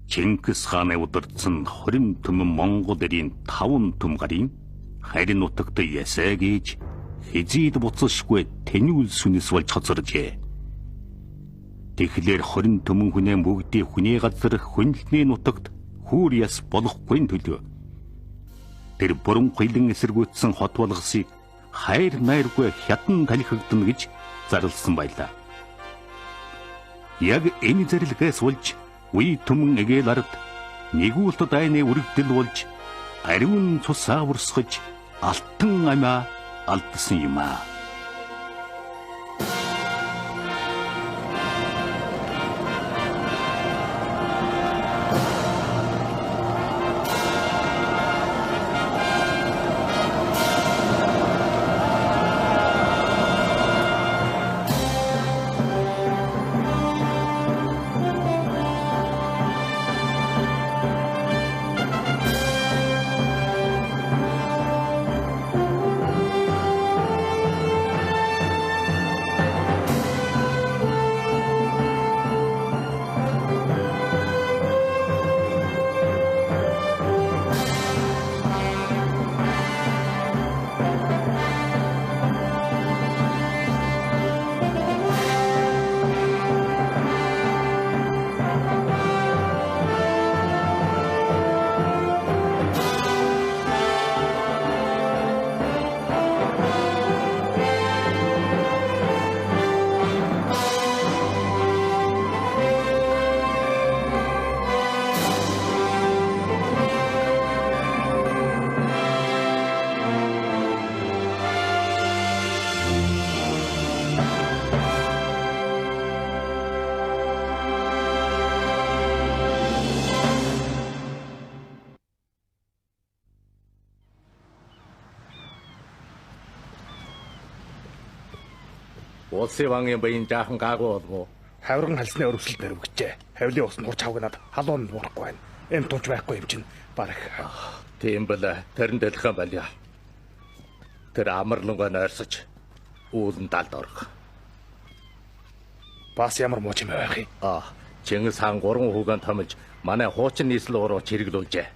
Чингис хааны удирдсан 20 түмэн Монгол эрийн 5 түм гарын харин нутагт ясаа гэж хизээд буцалшгүй тэнүүл сүнэс болж хоцоржээ. Тэгэхээр 20 түмэн хүнээ бүгдийг хүний газар хүнлэний нутагт хүүр яс болохгүй төлөө тэр бурам хилэн эсэргүүцсэн хот болгосыг хайр найргүй хятан талхигдана гэж зарласан байлаа. Яг энэ зэрлэгээс болж үе түмэн эгээл ард нэгүүлт дайны үргэлдэл болж ариун цусаа урсгаж алтан амиа алдсан юм аа. Улсын вангийн баян жаахан гаагүй болов уу? Хавирган халсны өрөвсөлд нэрвэгчээ. Хавлын ус нь хурц хавгнаад халуун нь буурахгүй байна. Эм тунч байхгүй юм чинь бараг. Тийм бэл тэрэн дэлхэн болиа. Тэр амарлангаа нойрсож уулын далд орох. Бас ямар муу чимээ байх юм? Чингис хаан 3 хүүгэн томилж манай хуучин нийслэл уруу чиргэлүүлжээ.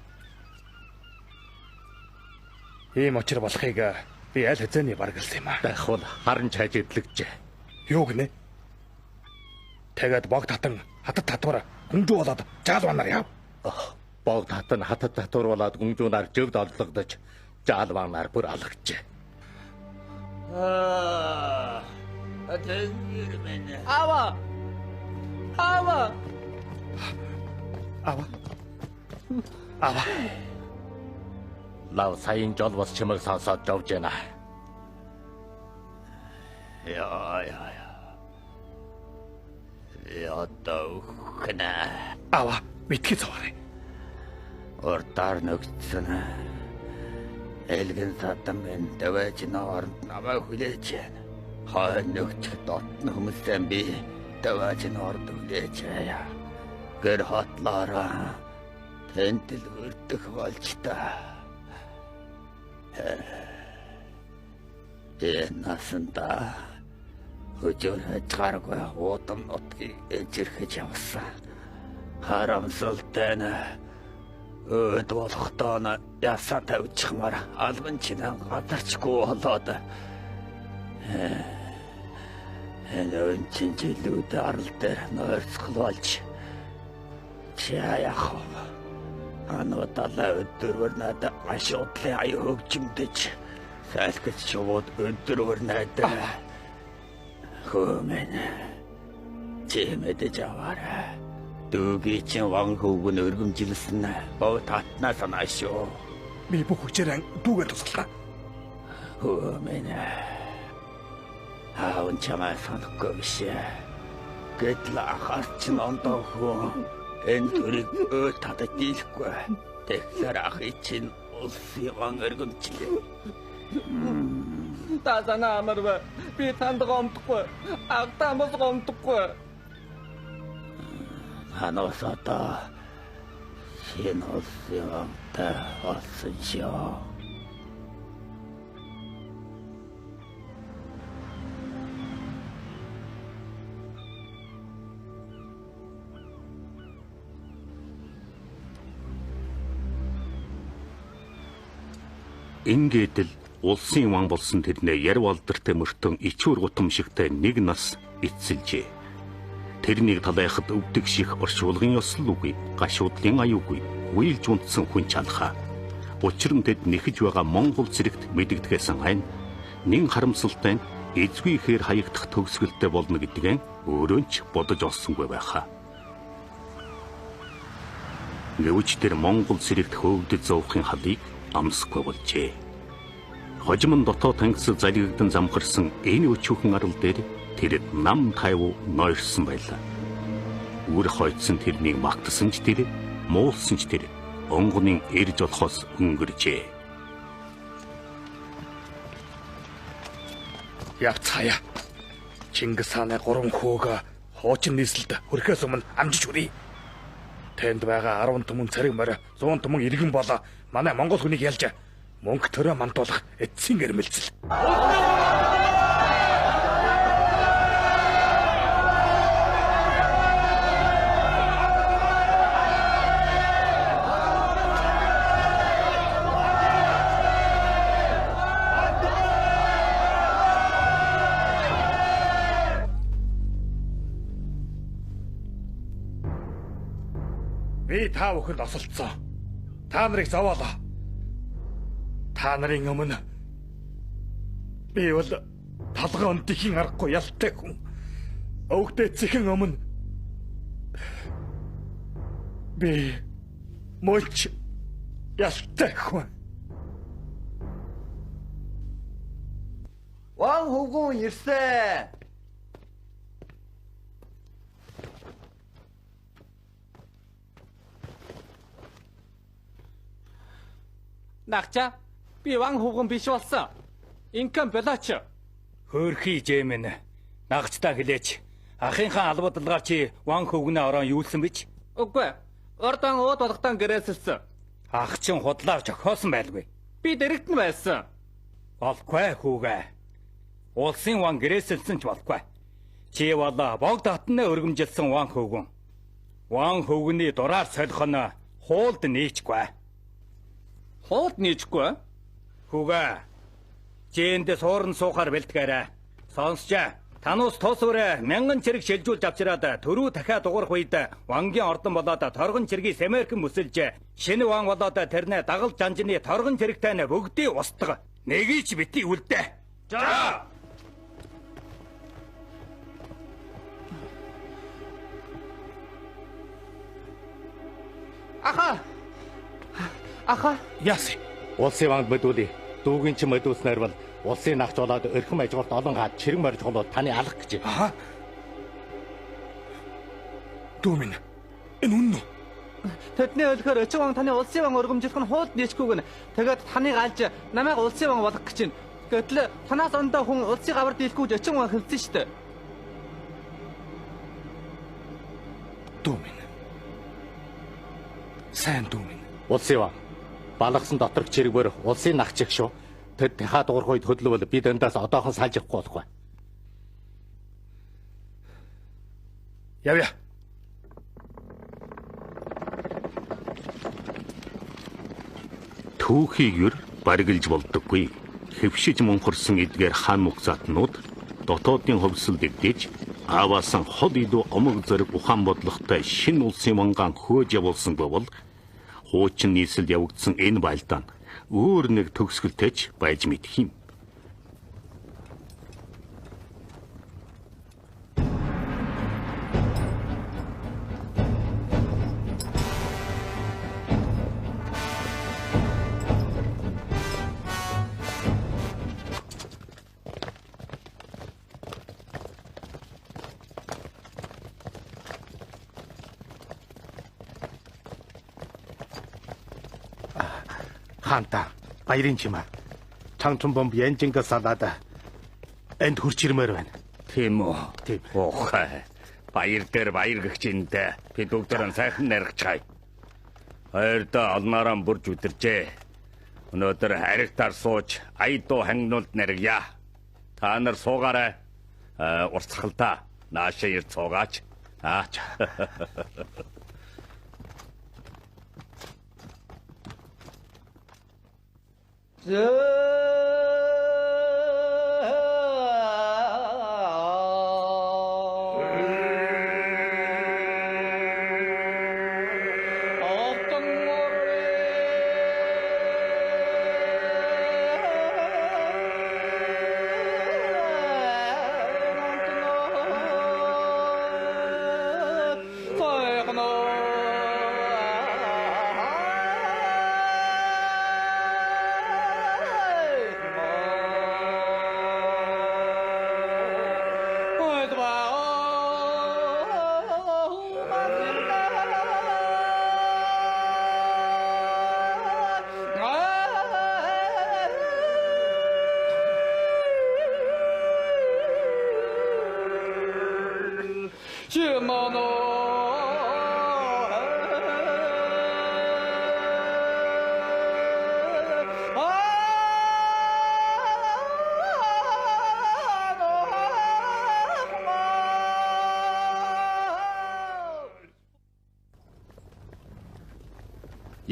Ийм учир болохыг би аль хэзээний баргалсан юм аа. Дахвал харан чаж эдлэгжээ. Юу гинэ? Тэгээд бог татан хатад татвар гүнжүү болоод жаалванаар яв. Бог татан хатад татвар болоод гүнжүүнаар живд оллогдож жаалванаар бүр алгажээ. Тэнгэр минь. Ава. Ава. Ава. Ава. Лав саяын жол бас чимээг сонсоод явж байна. Яа яа. Одоо үхнэ. Ава, битгий цаваарай. Урдаар нөгцсөн. Элгэн садан минь даваж норд намайг хүлээж байна. Хойно нөгчих дотн хүмүүсээ би даваж норд хүлээж байя. Гэр хотлоороо тэнтэл өртөх болж та. Энэ насанда хөжөр хажгаргүй уудам нутгийг эжирхэж явсан. Харамсалтай нь өөд болохдоо нь ясаа тавьчихмаар албан чинэн гадарчгүй болоод энэ өнчин жилүүд арал дээр нойрсгол болж чаа яах вэ? Ануу далай өдөрвөр надад гашуудлын аяа хөгжимдөж сайлгч чувууд өдөрвөр надад хөөмэн чи мэдэж аваарай. Дүүгийн чинь ван хүүг нь өргөмжилсэн бов татнаа санаа шүү. Би бүх хүчээр дүүгээ туслаа. Хөөмэн аав нь чамаа санахгүй биш. Гэтэл ахаас чинь ондоо хөө энэ төрийг өө татаж дийлэхгүй. Тэгэхээр ахыг чинь улсын ван өргөмжлээ. Та санаа амарваа. Би танд гомдохгүй. Агтаамаас гомдохгүй. Ханаас одоо шинэ улсын вантай болсон шүү. Ингээд л улсын ван болсон тэрнээ ярв алдартай мөртөн ичүүр гутамшигтай нэг нас эцэлжээ. Тэрнийг талайхад өвдөг ших оршуулгын ёслол үгүй, гашуудлын аюугүй, уйлж унтсан хүн чалхаа. Учир нь тэд нэхэж байгаа Монгол зэрэгт мэдэгдэхээс хайн нэн харамсалтай нь эзгүй ихээр хаягдах төгсгөлтэй болно гэдгээ өөрөө ч бодож олсонгүй байхаа. Гэвч тэр Монгол зэрэгт хөөгдөж зовхын халыг амсахгүй болжээ. Хожим нь дотоод тангис залгигдан замхарсан энэ өчүүхэн арал дээр тэр нам тайв нойрсон байлаа. Үр хойцсон тэрнийг магтсан ч тэр, муулсан ч тэр онгонын эрж болохоос өнгөрчээ. Явцгаая. Чингис хааны 3 хүүг хуучин нийслэлд хүрэхээс өмнө амжиж хүрье. Тэнд байгаа 10 түмэн цэрэг морь, 100 түмэн иргэн болоо манай монгол хүнийг ялж мөнгө төрөө мандуулах эцсийн эрмэлзэл. Би та бүхэнд осолцсон. Та нарыг зовоолоо. Та нарын өмнө би бол талган онтхийн аргагүй ялтай хүн. Өвгдээцийн өмнө би мөч ялтай хүн. Ван хөвгүн ирсэн. Нагчаа, би ван хөвгүн биш болсон. Инкам болооч. Хөөрхий жэмэн. Нагчдаа хэлээч. Ахынхаа албадлагаар чи ван хөвгүнээ орон юулсан бич? Үгүй. Урд ван ууд болгодан гэрээсэлсэн. Ах чин худлаар жохиосон байлгүй. Би дэрэгдэн байсан. Болохгүй хүүгээ. Улсын ван гэрээсэлсэн ч болохгүй. Чи бол богд хатнаа өргөмжилсэн ван хөвгүн. Ван хөвгүний дураар солих нь хуулд нийцгүй. Хуулд нийцгүй? Хүүгээ. Чи энд суурн суухаар бэлтгэрэй. Сонсчаа. Танус тус өрөө мянган чирэг шилжүүлж авчираад төрүү дахиад дуурах үед вангийн ордон болоод торгон чиргийг сэмэрхэн мөсөлж шинэ ван болоод тэрнээ дагал жанжины торгон чирэгтэй нь бүгдийг устга. Нэгийг ч бити үлдээ. За. Аха. Аха. Яасан? Улсын ванг мэдүүлээ. Дүүгийн чи мэдүүлснээр бол улсын нагч болоод өрхөм ажгуурт олон гад чирэг морж болоод таны алах гэж. Аа. Дүү минь. Энэ үнэн үү? Тэдний өлгөөр өчиг ван таны улсын ван өргөмжлөх нь хуулд нийцгүй гэнэ. Тэгээд таныг алж намайг улсын ван болгох гэж байна. Гэтэл танаас ондоо хүн улсын гавар дийлэхгүй гэж өчиг ван хэлсэн шүү дээ. Дүү минь. Сайн дүү минь. Улсын ван. Балгасан доторх чирэгбөр улсын нагч их шүү. Тэд дахиад дуурах үед хөдлөвөл бид эндээс одоохон салж явахгүй болохгүй. Явъя. Түүхийг ер бариглаж болдоггүй. Хэвшиж мунхарсан эдгээр хаан мугзаатнууд дотоодын ховсолд эгдэж ааваасан хол илүү омог зэрэг ухаан бодлоготой шинэ улсын вангаан хөөж явуулсангүй бол хуучин нийслэлд явагдсан энэ байлдаан өөр нэг төгсгөлтэй ч байж мэдэх юм. Хаанта, баярын чимээ. Чанчунбомб Янжингаас салаад энд хурч ирмээр байна. Тийм үү? Тийм. Охай. Баяр дээр баяр гэх чиндээ. Би бүгдээрээ сайхан наргачгаая. Ойрдоо олноороо бүрж үдэржээ. Өнөөдөр харигтаар сууж ая дуу хангинулд наргая. Та нар суугаарай. Урсгалдаа наашаа ирд суугаач. Аач.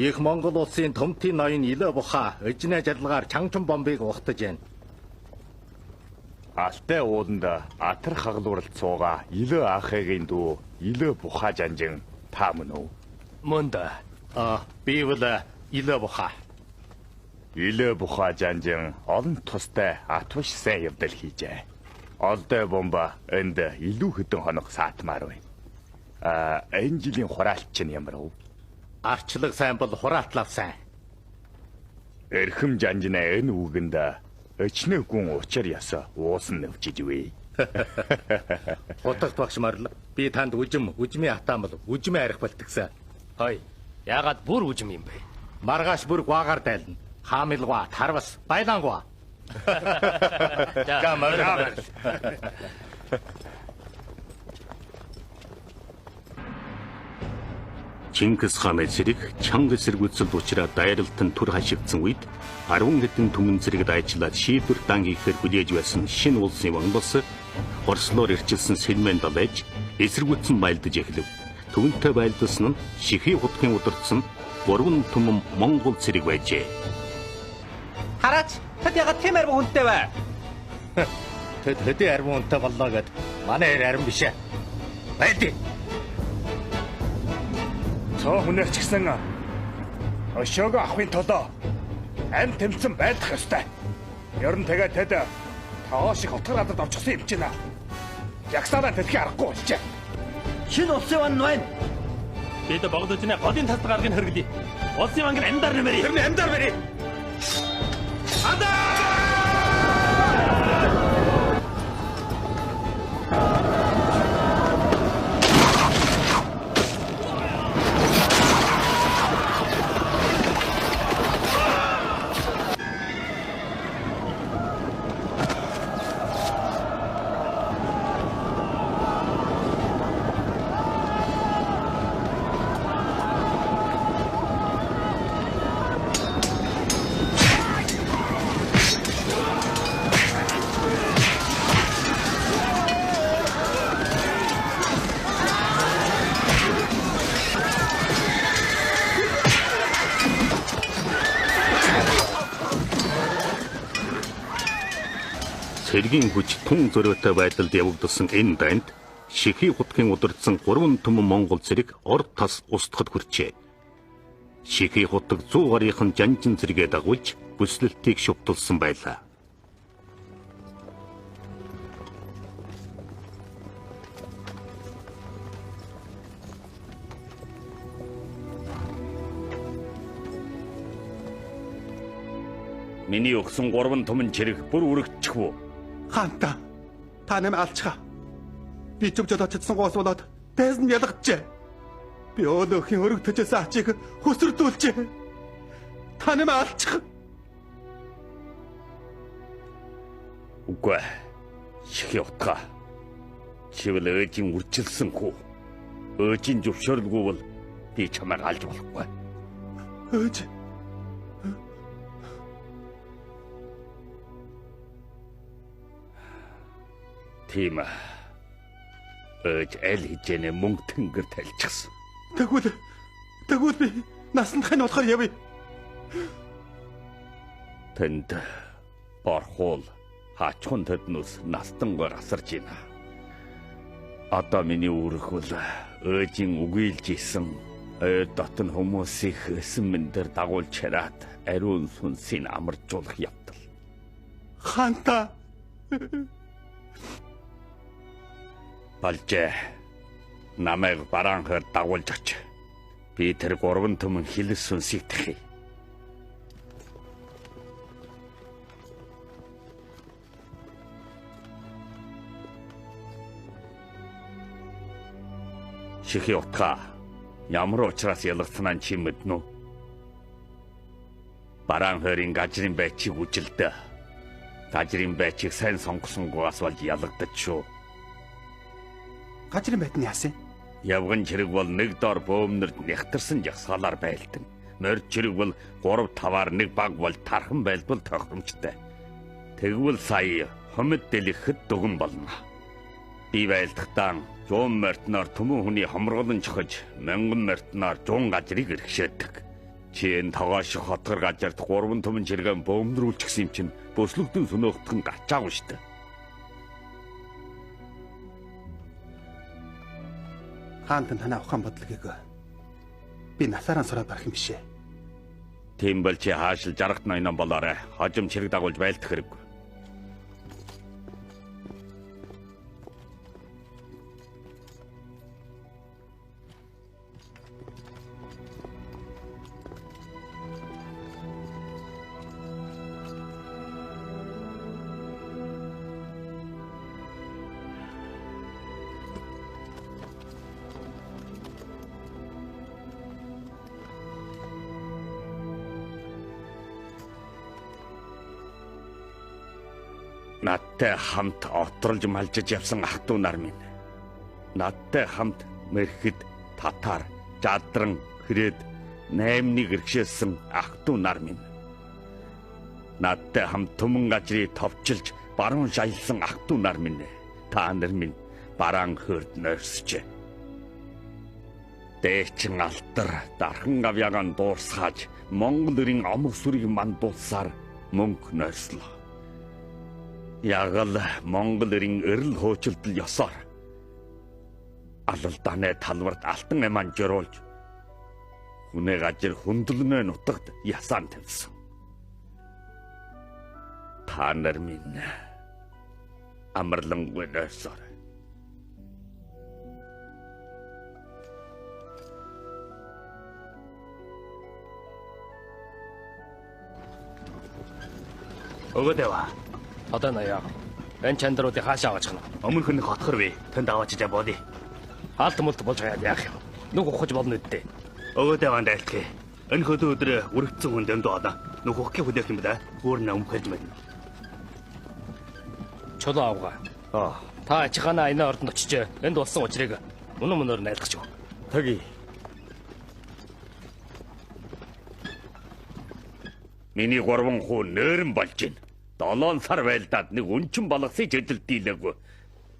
Их Монгол улсын төмтийн ноён Илээ Бухаа өжнэ жалгаар Чаңчун бомбыг ухтаж байна. Алтай ууланд атар хаглууралд суугаа Илээ Аахыгийн дүү Илээ Бухаа жанжин та мөн үү? Мөн дээ. Би бол Илээ Бухаа. Илээ Бухаа жанжин олон тустай атваш сайн явдал хийжээ. Олдой бомба энд илүү хэдэн хоног саатмаар байна. Энэ жилийн хураалт чинь ямар вэ? Арчлаг сайн бол хураалтлав сайн. Эрхэм жанжина энэ үгэнд өчнөө гүн учир ясаа уусан нэвчиж вэ. Хутагт багш марл би танд үжим, үжмийн атаамал, үжмийн арих бэлтгэсэн. Хой, яагаад бүр үжим юм бэ? Маргааш бүр гуагаар дайлна. Хаамилгуа, тарвас, байлаангуа. За морил. Чингис хааны цэрэг чанга эсэргүүцэлд учраа дайралтан түр хашигдсан үед 10 хэдэн түмэн цэрэг дайчлаад шийдвэр дан хийхээр хүлээж байсан шинэ улсын ван бас хорслоор ирчилсэн сэлмэн далайж эсэргүүцэн байлдаж эхлэв. Түүнтэй байлдсан нь Шихий хутгийн удирдсан 3 түмэн монгол цэрэг байжээ. Хараач, тэд ягаад тийм арван хүнтэй вэ? Тэд хэдий арван хүнтэй боллоо гэд манай эр арван биш ээ. Байлдээ. Цоо хүнээр ч гэсэн өшөөгөө авахын төлөө амь тэмцэн байлдах ёстой. Ер нь тэгээ тэд тоо шиг хотгор гадард орчихсон юм чинь. Жагсаалаа дэлхий аргагүй болжээ. Шинэ улсын ван байна. Бид богдож нэ голын талд гаргыг хөргөлье. Улсын ванг амьдаар нэмэрий. Тэр нь амьдаар мэрий. Андаа! Цэргийн хүч тун зөрөөтэй байдалд явагдсан энэ дайнд Шихий хутгийн удирдсан 3 түмэн монгол цэрэг ор тас устгахад хүрчээ. Шихий хутаг 100 гарынхан жанжин цэргээ дагуулж бүслэлтийг шувталсан байлаа. Миний өгсөн 3 түмэн цэрэг бүр өргөдчих үү? Хаанта, та намайг алчгаа. Би зөвжөл очсон гоос болоод дайсан ялгаджээ. Би өөлөхийн өргөтөжсэн ачийг хөсөрдүүлжээ. Та намайг алчих. Үгүй. Шихий утгаа. Чивэл өөжийн үржилсэн хүү. Өөжийн зөвшөөрлгүй бол би чамайг алж болохгүй. Өөж. Тийм. Өөж аль хижээнэ мөнгө тэнгэр тайлчихсан. Тэгвэл би насанд хань болохоор явъя. Тэнд борхуул хачхан тэднүс настангоор асарж байна. Одоо миний үүрэг бол өөжин үгийлж исэн ой дотн хүмүүсийг эсэн мэндээр дагуулж хараад ариун сүнсийг амаржуулах явдал. Хаанта Балжээ. Намайг бараанхаар дагуулж оч. Би тэр 3 түмэн хилэс сүнсийг тэхье. Шихи утга ямар учраас ялгцнаа чи мэднэ үү? Бараан хоёрын гажрын байчийг үжилдэ. Гажрын байчийг сайн сонгосонгоос болж ялгадаж шүү. Гажрын байт нь яасан? Явган чирэг бол нэг дор бөөмнөрд нягтарсан жагсаалаар байлдан. Морь чирэг бол 3 5-аар нэг баг бол тархан байлбал тохиромжтой. Тэгвэл сая хомид дэлгэхэд дүгэн болно. Би байлдахдаа 100 морьтноор түмэн хүний хомрголон чохож, 1000 морьтноор 100 гажрыг эрхшээдэг. Чи энэ тогоо шиг хотгор газарт 3 түмэн чиргэн бөөмнөрүүлчихсэн юм чинь бөслөгдөн сөнөөхтөн гарчаагүй шүү дээ. Хаант танай ухаан бодлогийг би насаараа сураад барах юм бишээ. Тийм бол чи хаашил жаргат ноён болоорой. Хожим чирэг дагуулж байлдах хэрэггүй. Надтай хамт отролж малжиж явсан ах トゥ нар минь. Надтай хамт мэрхэд татар, жадран, хэрээд 8-ыг иргэшээсэн ах トゥ нар минь. Надтай хамт түмэн гажрыг товчилж баруун шаялсан ах トゥ нар минь. Та нар минь бараан хөөрд нойрсжээ. Дээчин алтар дархан гавьяагаан дуурсгааж Монгол эрийн омог сүрийг мандуулсаар мөнгө нойрслоо. Яг л Монгол эрийн эрэл хөөчлөлтөл ёсоор алалдааны талварт алтан амиа жируулж хүнээ гажир хүндлэнэ нутагт ясаан тавьсан. Та нар минь амарлангүй нойрсоор. Өгөөд яваа. Одоо ноёо. Энэ чандруудыг хаашаа аваачих нь? Өмнөх нь хотхор би. Тэнд аваачиж бодъё. Алт мөлт болж гаяад яах юм? Нүг ухаж болно үдтэй. Өгөөд яваан дайлтгий. Энэ хөдөө өдөр үргэлжсэн хүн дэндүү одоо. Нүг ухахыг хүлээх юм да. Өөр нь өмхөлж мэднэ. Чулуу авгаа. Та ачхаана аяна ордонд очиж энд болсон учрыг үнэн мөнөөр найлгаж өг. Тэгье. Миний 3 хүү нөөрөн болж байна. 7 сар байлдаад нэг өнчин балгасыг жидэл дийлээгүй.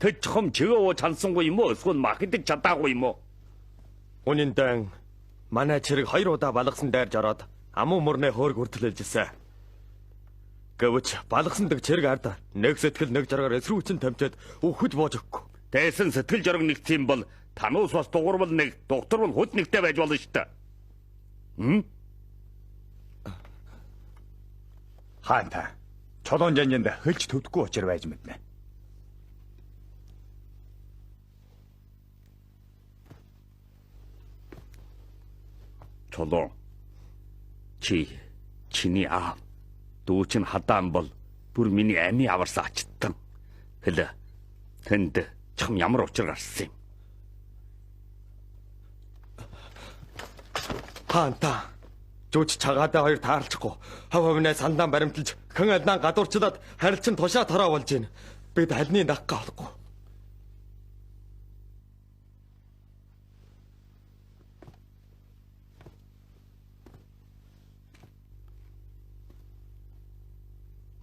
Тэд чхом чигээ ууж хансангүй юм уу? Эсвэл махидэж чадаагүй юм уу? Үнэн дээр манай чирэг 2 удаа балгасан дайрж ороод амуу мөрнээ хөөрг хүртэл илжсэн. Гэвч балгасан дэг чирэг ард нэг сэтгэл нэг жаргаар эсрүүчин тамчаад үхэж бууж өгөхгүй. Тэсэн сэтгэл жорог нэгдсэн бол тануус бас дугуурвал нэг, дугтарвал худ нэгтэй байж болно шүү дээ. Хм? Хаанта Чулуун жанжинд хөлж төвдөхгүй учир байж мэднэ. Чулуун. Чи чиний аав дүү чинь хадаан бол бүр миний амийн аварсан ачтан. Хэл тэнд чам ямар учир гарсан юм? Хаанта Жүүч чагаадаа хоёр таарлахгүй. Хав хавнаа сандаан баримталж хэн алнаан гадуурчлаад харилчин тушаа тороо болж байна. Бид алны даггаа олохгүй.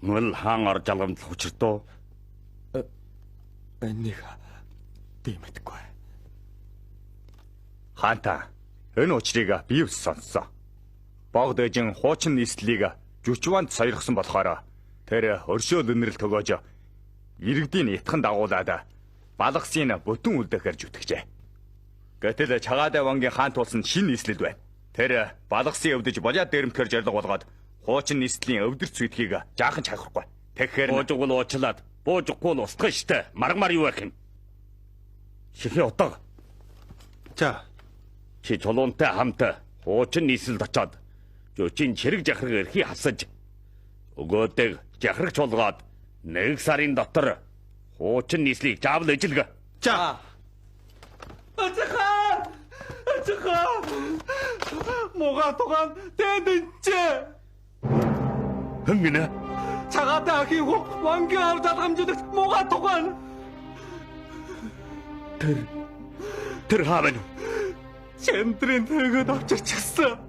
Мөл хаан орж алгамдлах учиртуу. Энийг би мэдэхгүй. Хаанта энэ учрыг би бас сонссон. Богд ээжин хуучин нийслэлийг Жүчванд сойрхсон болохоор тэр өршөөл үнэрл төгөөж иргэдийн итхан дагуулад балгасын бүтэн үлдэхээр зүтгэжээ. Гэтэл Чагаадай вангийн хаан тулсан шинэ нийслэл байна. Тэр балгасын өвдөж болиад дээрэмтгэр зорилго болгоод хуучин нийслэлийн өвдөрч сүйтгийг жаахан ч хахихгүй. Тэгэхээр буужгүй л уучлаад буужгүй л устгах штэ. Маргамар юу байх юм? Шихэн утга. За. Чи чулуунтай хамт хуучин нийслэлд очоод жөчийн чирэг жахраг эрхий хасаж өгөөдөг жахраг чулгаад 1 сарын дотор хуучин нийслэлийг жаавал эжилгэ. За. Ачахан! Ачахан! Муга тугаан тэнд энчээ. Хэн гинэ? Чагаатай ахын хүү вангийн авд алгамжуулагч муга тугаан. Тэр хаа байна? Чендрийн тэгээд авчирчихсан.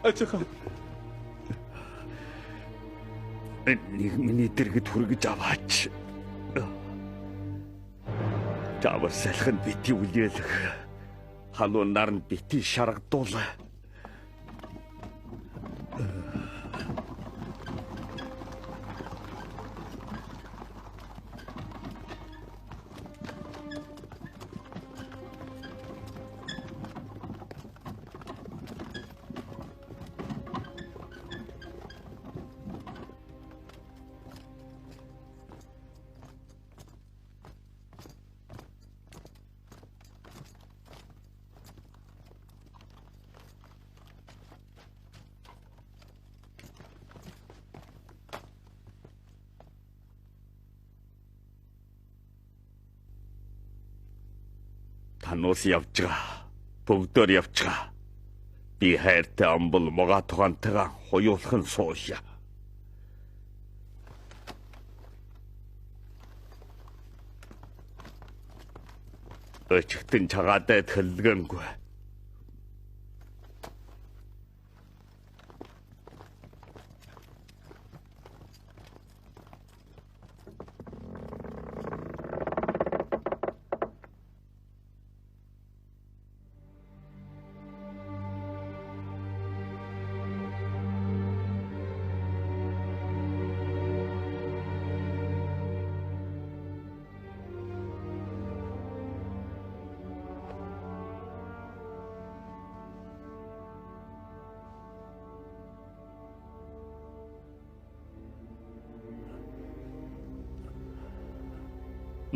Ачахан. Нэг миний дэргэд хүргэж аваач. Жавар салхинд бити үлээлэх. Халуун наранд бити шаргадуул. Тануус явж байгаа. Бүгдээр явж байгаа. Би хайртай амбал муга тугаантайгаа хуюулхан сууя. Өчигтэн чагаатай төлгөнгүй.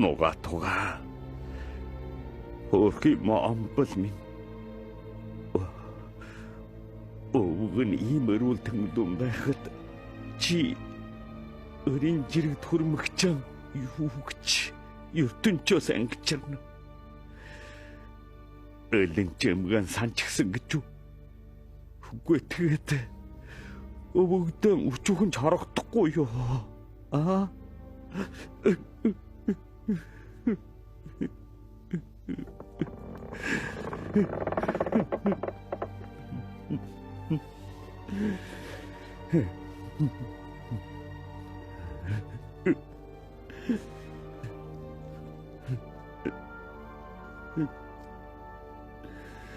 Муга тугаа. Хөрхи амбал минь. Өвгөн ийм өрүүл төнглөн байхад чи өрийн жирэгд хүрмэгчэн юу гэж ертөнцөөс ангичирна. Өлөн чимгэн санчгсан гэж үү? Үгүй тэгээд өвөгдөн өчүүхэн ч хорогдохгүй юу? Аа?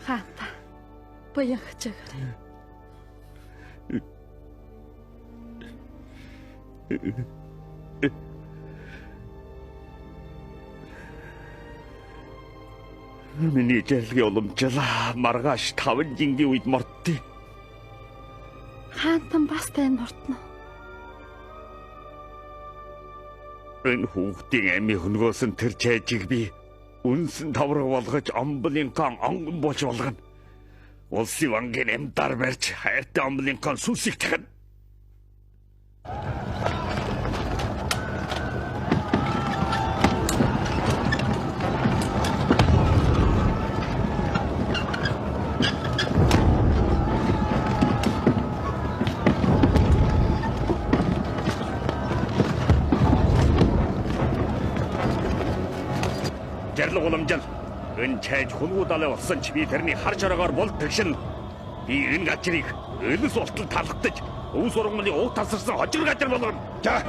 Хаата. Буян хачаагаарай. Миний жалгийн уламжлаа маргааш 5 жингийн үед мортъё. Хаантан бас тань мортно. Энэ хүүхдийн амийн хөнгөөс нь тэр чайжиг би үнсэн тавраг болгож амблинкан онгон болж болгоно. Улсын вангийн амдаар барьж хайртай амблинкан сүнсийг тахна. Уламжил. Энэ чайж хулгуу далай болсон ч би тэрний хар чараагаар бол тэгшин. Би энэ газрыг өлөс болтол талхтаж өв сургамлын уг тасарсан хожир газар болгоно. За.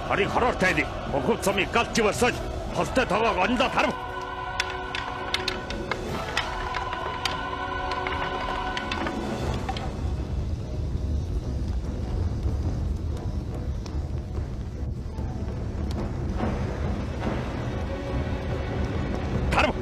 Харин хороор тайлыг хөхөв цомыг галч басал толтой тоогоог ондоо тарв. Тарв.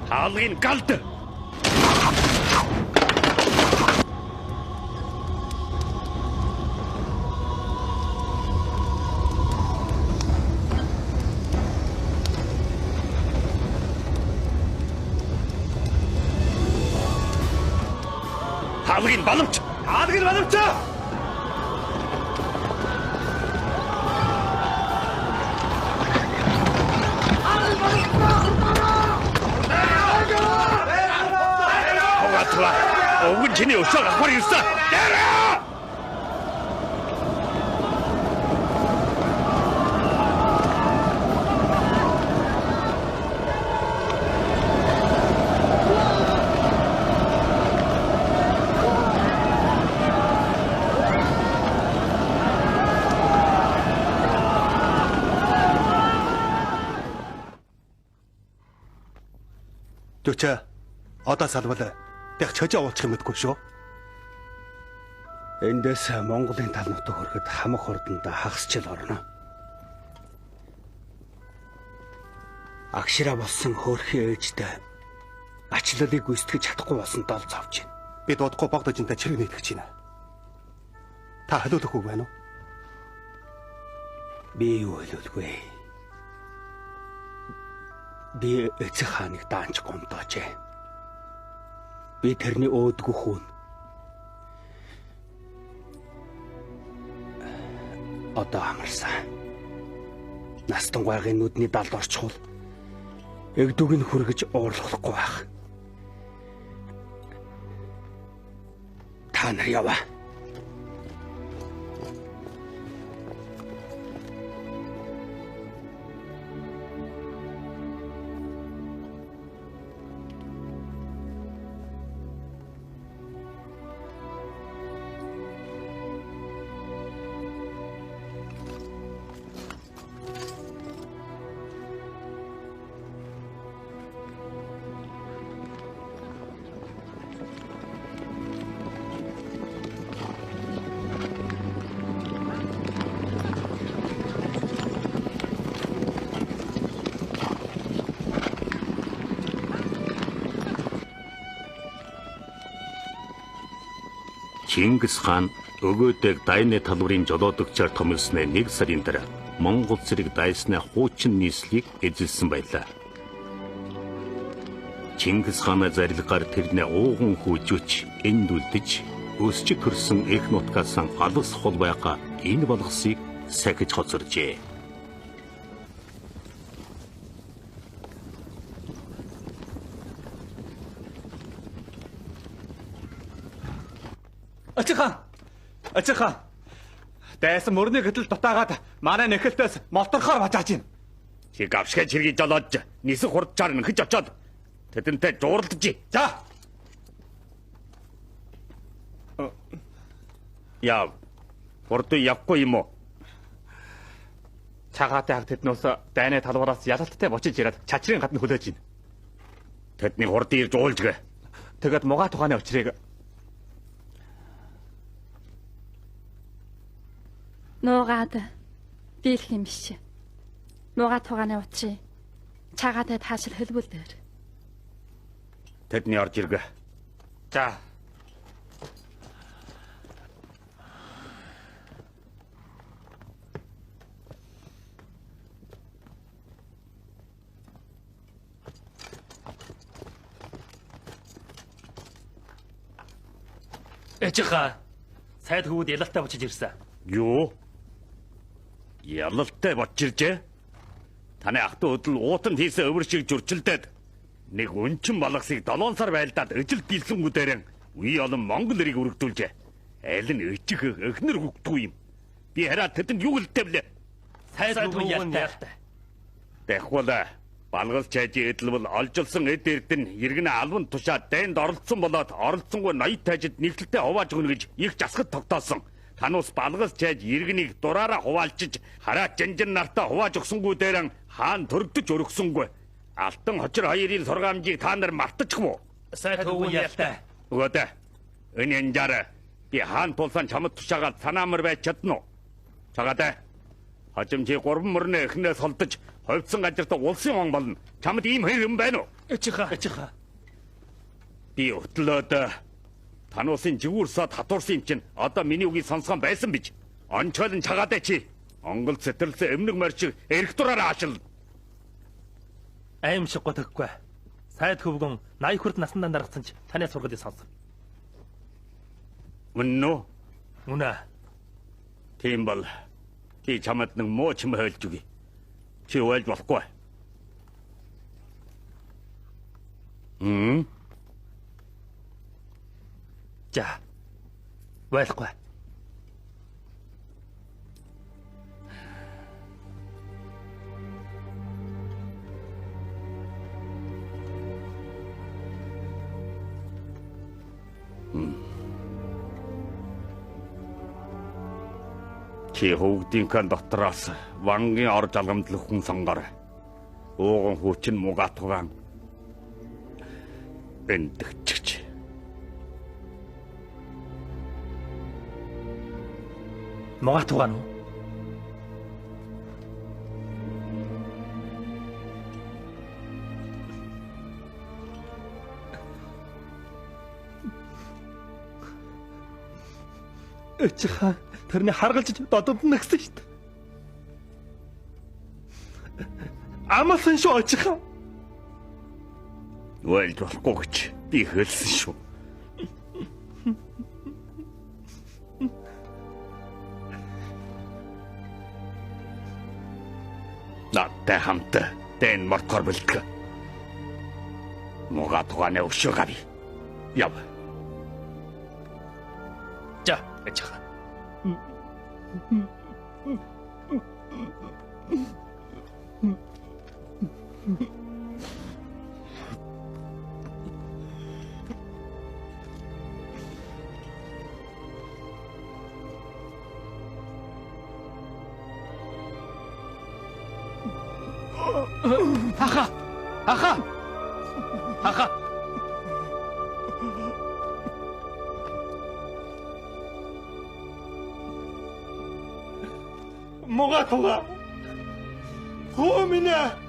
Хаалгын галд. Хаалгын баламч. Хаалгын баламч. Уг нь чиний өсөөр авахар ирсэн. Дээрээ! Төчөө одоо салвал яг чожоо уулчих юм гэдэггүй шүү. Эндээс Монголын тал нутаг хүрэхэд хамаг хурданд хагасчил орно. Агшираа болсон хөөрхий ээжтэй ачлалыг гүйцэтгэж чадахгүй болсон дол зовж байна. Би дуудахгүй богдожинтай чирэг нийтгэж байна. Та халиулах үг байна уу? Би юу халиулах вэ? Би эцэг хааныг даанч гомдоожээ. Би тэрний өөдгөх хүн. Одоо амарсан. Настан гуайгийн нүдний далд орчихвол эгдүг нь хүргэж уурлахгүй байх. Та нар яваа. Чингис хаан өгөөдөг дайны талбарын жолоодогчоор томилсны 1 сарын дараа Монгол цэрэг дайсны хуучин нийслэлийг эзэлсэн байлаа. Чингис хааны зарилгаар тэрний ууган хүүжүүч энд үлдэж өсч төрсөн эх нутгаас алас хол байгаа энэ болгосыг сахиж хоцоржээ. Ачи хаан. Дайсан мөрний гэтэл дутаагаад манай нэхэлтээс молторхоор бажааж байна. Чи гавшгай чиргийг жолоодж нисэх хурдчаар нөхөж очоод Тэдэнтэй жуурлаж. За. Яв. Хурдан явахгүй юм уу? Чагаатай хаг тэднээс дайны талбараас ялалттай бочиж ирээд чачрын гадна хүлээж байна. Тэдний хурдан ирж уулжгээ. Тэгээд мугаа тухааны учрыг Нуугаад дийлэх юм биш. Мугаа тугааны учрыг чагаатай таашил хэлбэл дээр. Тэдний орж иргэ. За. Эжиха сайд хөвгүүд ялалтай бочиж ирсэн. Юу? Ялалтай бочиржээ? Таны ах トゥ өдөл уутанд хийсэн өвөр шиг зөрчилдөөд нэг өнчин балгасыг 7 сар байлдаад ижил дийлсэнгүүдээр үе олон монгол эрийг өргөдүүлжээ. Аль нь өчих өхнөр хөгдгүй юм. Би хараа тэдэнд юу хэлтэвлээ? Сайд хөвгүүд ялалтай. Тэгвэл балгас чайжийн эдэл бол олжилсон эд эрдэн иргэн албан тушаа дайнд оролцсон болоод оролцсонгүй ноёд тайжид нэгдэлтэй хувааж өгнө гэж их жасгад тогтоосон. Танус балгас чайж иргэнийг дураараа хуваалчиж хараа жанжин нартаа хувааж өгсөнгүү дээрэн хаан төрөгдөж өргөсөнгөө. Алтан хочир хоёрын сургаамжийг та нар мартчих уу? Сайд хөвгүүд ялтай. Өгөөдөө. Энэ янжаар би хаан тулсан чамд тушаагаад санаамар байж чадна уу? Чагаатай. Хожим чи 3 мөрний эхнээс холдож хувьцсан газарт улсын он болно. Чамд ийм хэр юм байна уу? Эчиха. Эчиха. Би өтлөөд тануусын жигүүр сод хатуурсан юм чинь одоо миний үгийг сонсгон байсан бич. Ончоолн чагаатай чи. Монгол сэтэрлсэн эмнэг морь шиг эрх дураараа аашил. Аимшиггүй тэггүй. Сайд хөвгөн 80 хүрт насандаа даргацсан ч таны сургалыг сонсон. Үнэн үү? Үнэ. Тийм бол би чамд нэг муу чим хойлж өгье. Чи уйлж болохгүй. За. Ойлхгүй. Чи хөвгдийнхээ дотроос вангийн ор жалгамдлах хүн сонгоор. Ууган хүчин мугаатган эндэгчч. Мугаатган уу? Эчиха тэрний харгалж додомд нэгсэн шүү дээ. Амалсан шүү очиха. Уйлж болохгүй гэж би хэлсэн шүү. Надтай хамт дэн мортгор бэлтгэх. Муга тугааны өшөө гарь. Яв. За, эчиха. Аха! Аха! Аха! Муга туга. Хөө минь ээ.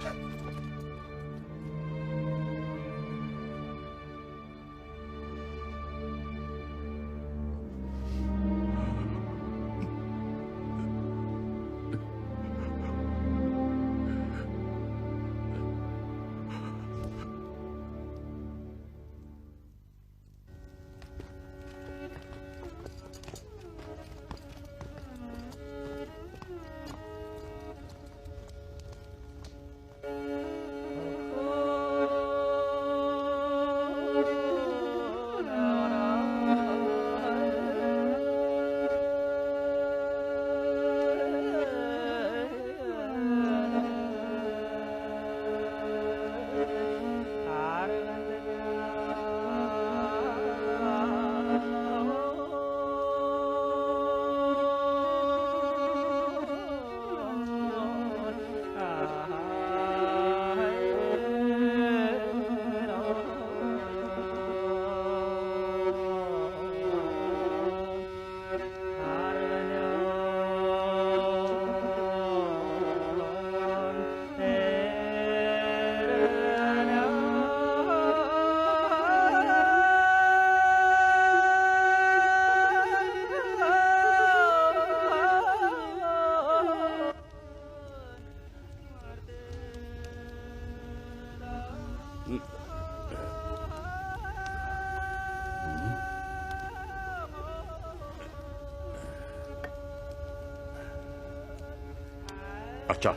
Очоо.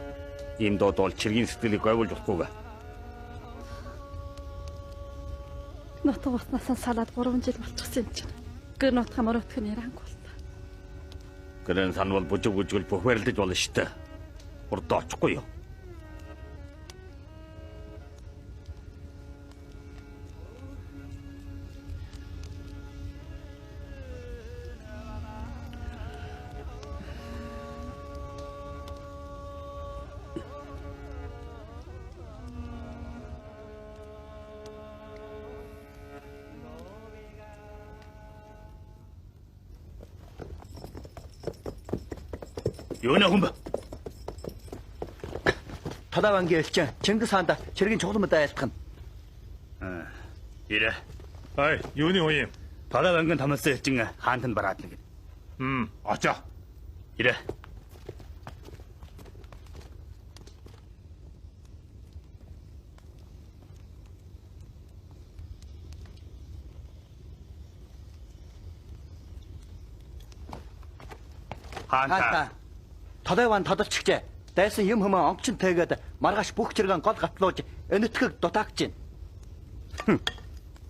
Ийм дууд бол чиргийн сэтгэлийг гойволж болохгүй. Нутаг утнаас салаад 3 жил болчихсон юм чинь. Гэр нутгаа мөрөөдөх нь яранг болтой. Гэрэн санвал бужиг бүжгэл бүхвэрлэж болно штэ. Хурд очихгүй юу? Юунэ хүн бэ? Толой вангийн элчин Чингис хаанд чиргийн чухал мэдээ айлтгана. Ирэ. Ай, юуны хүн юм? Толой вангийн томилсон элчин хаант нь бараадна гэнэ. Очоо. Ирэ. Хаанта. Толой ван тодолчихжээ. Дайсан юм хүмүүн онгочин тэгээд маргааш бүх чиргэн гол гатлууж энэтхэг дутаагч байна.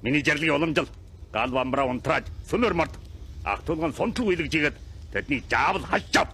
Миний жарлыг уламжил. Гал бамбраа унтрааж сөнөр морд ах тулган сунтал уйлгж игээд тэднийг жаавал халчав.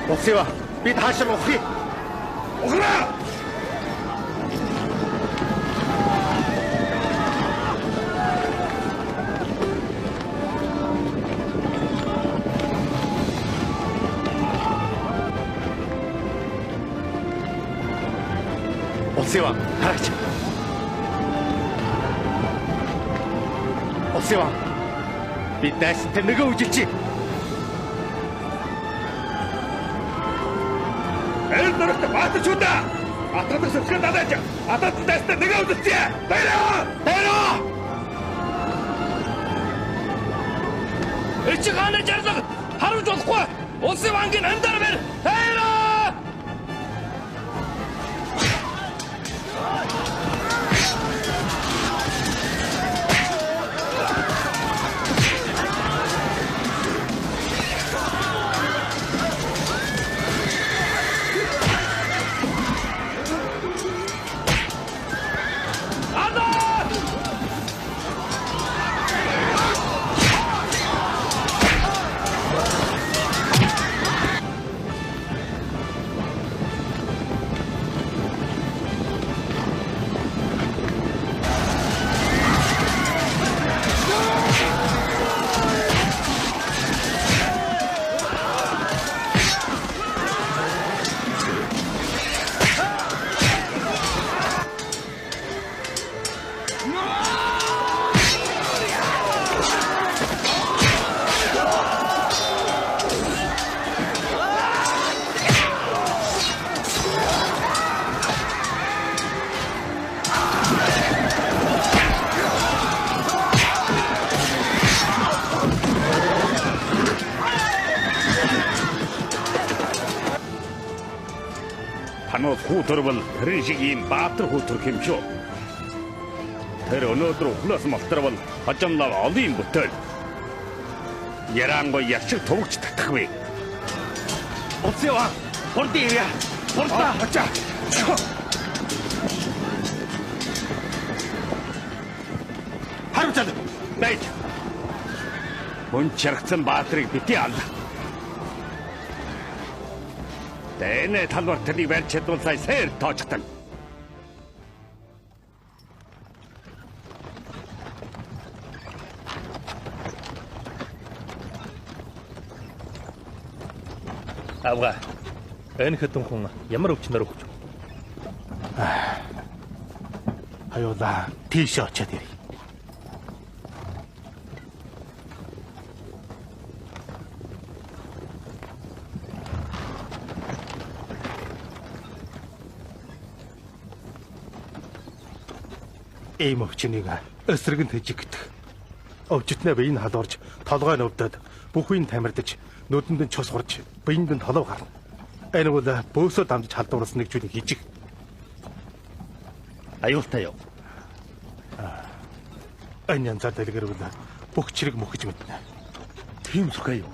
Улсын бид хаашаа ухъя? Ухраа! Улсын харагч. Улсын бид дайсантай нөгөө үжилчээ. Энэ нөрөгт баатарчуудаа атгадаг сүрхэн дадаж атад дайстай нөгөө үжилчээ. Баяраа! Баяраа! Эцэг хааны жарлага харуулж болохгүй. Улсын вангийн андар бэр. Баяраа! Монгол хүү төрвөл тэрэн шиг ийм баатар хүү төрөх юм шүү. Тэр өнөөдөр өхлөөс молторвол хожимлав олон бүтээл. Яраангой ярьчих төвөгч татахгүй. Улсын ван хурдан ирье. Хурдан. Очаа. Харамчаад байж. Хүн чаргацсан баатрыг бити ал. Тэнэ талбар тэрнийг барьж чадвал сая сэр тоочтон. Авга. Энэ хэдэн хүн ямар өвчнөр өгч вэ? Аюулаа тийшээ очиад ирье. Ийм өвчнийг эсрэг нь тэжигдэх. Өвчтнээ биеийг халуурж, толгой нь өвдөд, бүхийг тамирдаж, нүдэнд нь цус хурж, биеинд нь толов гарна. Энэ бол бөөсөө дамжиж халдварласан нэг зүйлийг хийчих. Аюултай юу? Энэ янзаар дэлгэрвэл бүх чирэг мөхөж мэднэ. Тийм зүрхээ юу?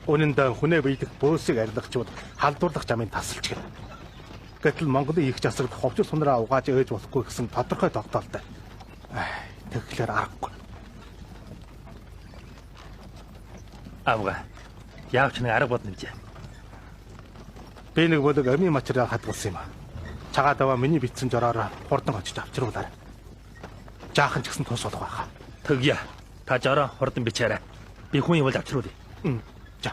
Үнэн дээр хүнээ биелэх бөөсийг арилгачвал халдварлах замын тасалж гэнэ. Гэтэл Монголын их жасагт ховчил сунраа угааж ээж болохгүй гэсэн тодорхой тогтоолтой. Тэгэхээр аргагүй. Авга. Яавч нэг арга бодно гэж. Би нэг бүлэг амийн материал хадгалсан юм. Чагаа даваа миний бичсэн жороор хурдан очиж авчруулаарай. Жаахан ч гэсэн тус болох байхаа. Тэгье. Та жороо хурдан бичээрэй. Би хүн явуул авчруулъя. За.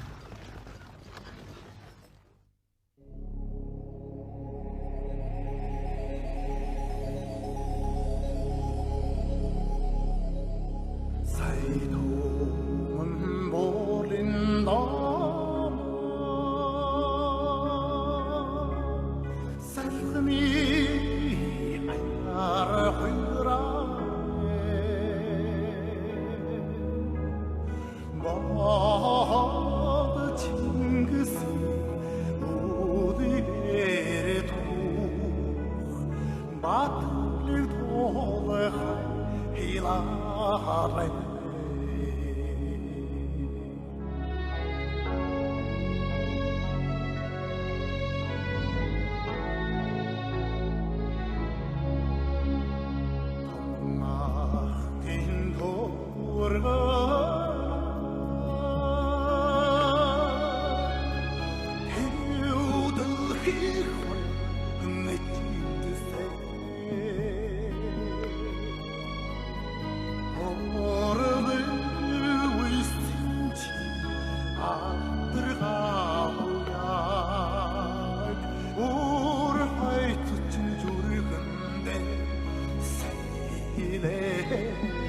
Ile